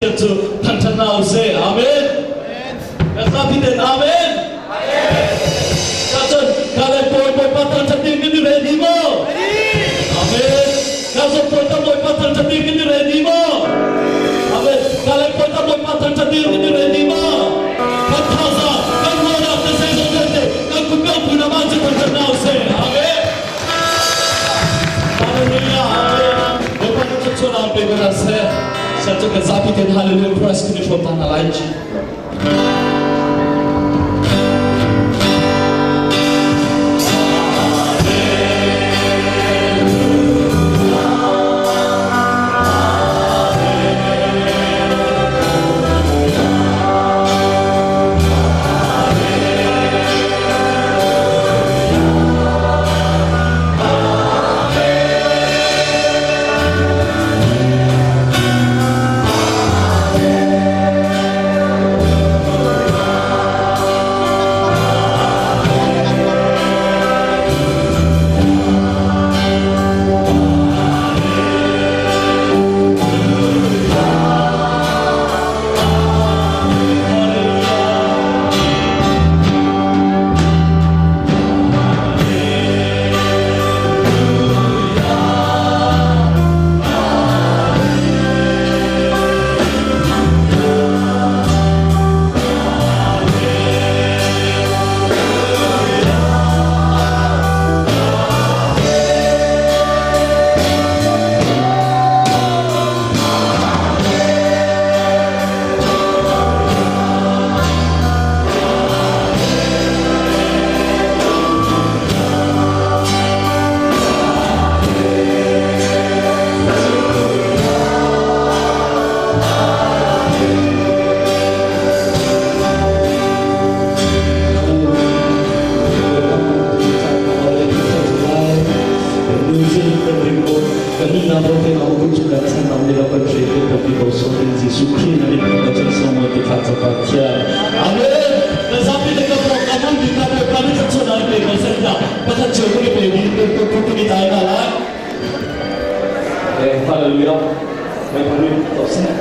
Cu thangṭhat hna usih. Amen. Kan zapi ten amen. Ka cun ka le pawl Bawipa thangṭhat ding kan i ready maw? Amen. Ka zong pawl ta Bawipa thangṭhat ding kan i ready maw? Amen. Ka le pawl ta Bawipa thangṭhat ding kan i ready maw? Kan thazaang, kan ruahnak, kan zeizong vialte, kan kut kan phun amah cu thangṭhat hna usih. Amen. Hallelujah. Amen. Bawipa kan thluachuahnak pe ko hna seh. Sian cu kan zapi ten Hallelujah Christ kan i hrawm ta hna lai. Amen. Zapi te ka pro ka mun di ka pro ka ni chun an pe ko sen ta. Pathan cheu ko pe di ko ko ko ni dai na la. Hallelujah. May panu to sen.